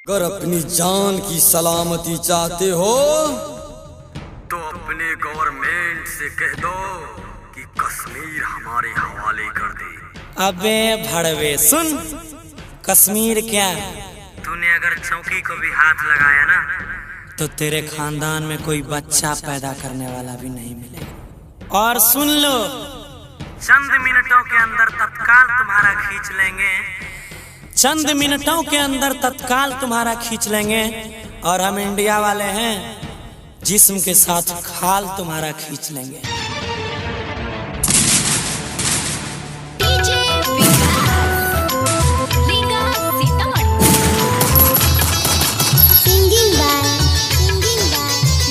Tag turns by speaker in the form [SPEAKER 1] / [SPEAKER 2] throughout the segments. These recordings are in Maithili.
[SPEAKER 1] अगर अपनी जान की सलामती चाहते हो तो अपने गवर्नमेंट से कह दो कि कश्मीर हमारे हवाले कर दे।
[SPEAKER 2] अबे भड़वे सुन, कश्मीर क्या,
[SPEAKER 3] तूने अगर चौकी को भी हाथ लगाया ना
[SPEAKER 2] तो तेरे खानदान में कोई बच्चा पैदा करने वाला भी नहीं मिलेगा। और सुन लो,
[SPEAKER 3] चंद मिनटों के अंदर तत्काल तुम्हारा खींच लेंगे।
[SPEAKER 2] चंद मिनटों के अंदर तत्काल तुम्हारा खींच लेंगे। और हम इंडिया वाले हैं, जिस्म के साथ खाल तुम्हारा खींच लेंगे।
[SPEAKER 4] सिंगिंग बाय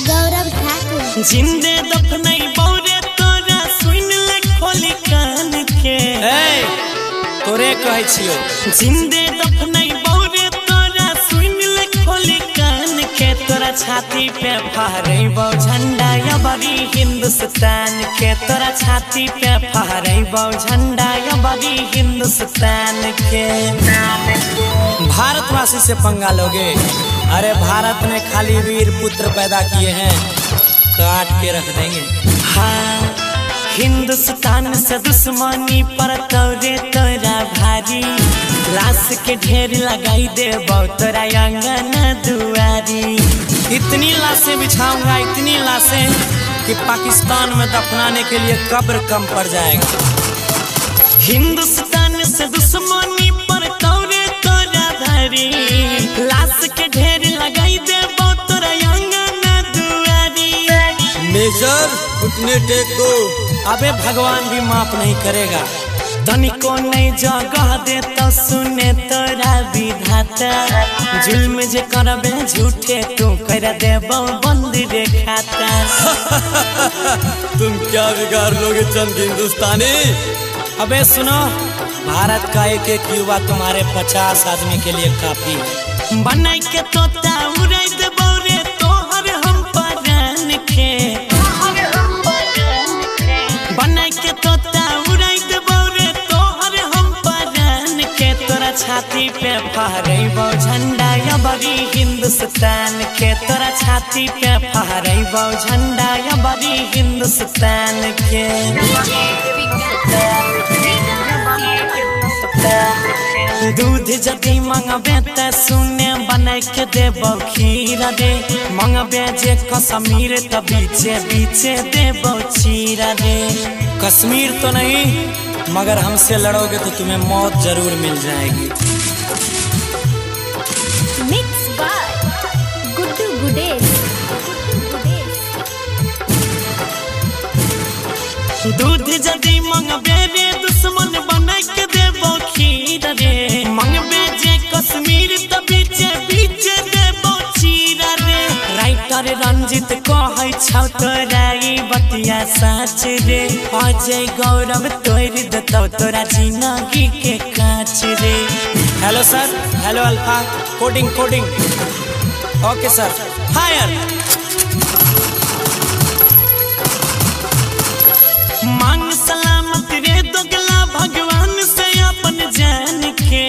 [SPEAKER 4] गौरव ठाकुर।
[SPEAKER 2] जिंदे दफनई बौरे तोरा सुन ले खोली कान के। ए तोरे कहै छियो, जिंदे दफनई बौरे तोरा सुन ले खोली कान के। तोरा छाती पे फहरैबौ झंडा या बड़ी हिंदुस्तान के। तोरा छाती पे फहरैबौ झंडा या बड़ी हिंदुस्तान के। भारतवासी से पंगा लोगे? अरे भारत ने खाली वीर पुत्र पैदा किए हैं, काट के रख देंगे। हाँ, हिंदुस्तान से दुश्मनी पर तोरे तोरा भारी, लाश के ढेर लगाई दे तोरा आंगन दुआरी। इतनी लाशें बिछाऊंगा, इतनी लाशें कि पाकिस्तान में दफनाने के लिए कब्र कम पड़ जाएगा। हिंदुस्तान से दुश्मनी पर तोरे तोरा भारी, लाश के ढेर लगाई दे तोरा आंगन दुआरी।
[SPEAKER 1] मेजर घुटने टेक दो।
[SPEAKER 2] अबे भगवान भी माफ नहीं करेगा। तनिको नहीं जगह दे तो सुने तोरा विधाता, जुल्म जे करबे झूठे तू कर देबो बंद रे खाता।
[SPEAKER 1] तुम क्या बिगाड़ लोगे चंद हिंदुस्तानी।
[SPEAKER 2] अबे सुनो, भारत का एक एक युवा तुम्हारे 50 आदमी के लिए काफी है। बनाई के तोता उड़ाई देबो रे तोहर हम परान के। बनाई के तोता उड़ाई देबो रे तोहर हम परान के। तोरा छाती पे फहरैबौ झंडा या बड़ी हिंदुस्तान के। तोरा छाती पे फहरैबौ झंडा या बड़ी हिंदुस्तान के। दूध जदि मंगबे त सुने बनाई के देबौ खीर रे। मंगबे जे कश्मीर त बीचे बीचे देबौ चीरा रे। कश्मीर तो नहीं, मगर हमसे लड़ोगे तो तुम्हें मौत जरूर मिल जाएगी।
[SPEAKER 4] मिक्स बाय गुड्डू गुडेस।
[SPEAKER 2] दूध जदि मंगबे रे दुश्मन बनाई के देबौ खीर रे। मंगबे जे कश्मीर त बीचे बीचे देबौ चीरा रे। राइटर रंजित कहै छौ तोरा ई बतिया साँच रे। अजय गौरव तोड़ि देतौ तोरा जिनगी के कांच रे। Hello sir, hello alpha, coding coding, okay sir, fire. मांग सलामत रे दोगला भगवान से अपन जान के।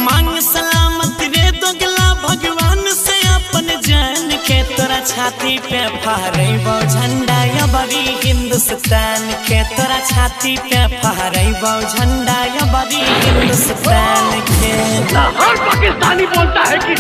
[SPEAKER 2] मांग सलामत रे दोगला भगवान से अपन जान के। तोरा छाती पे फहरैबौ झंडा या बड़ी हिंदुस्तान के। तोरा छाती पे फहरैबौ झंडा या बड़ी हिंदुस्तान के।
[SPEAKER 5] हर पाकिस्तानी बोलता है कि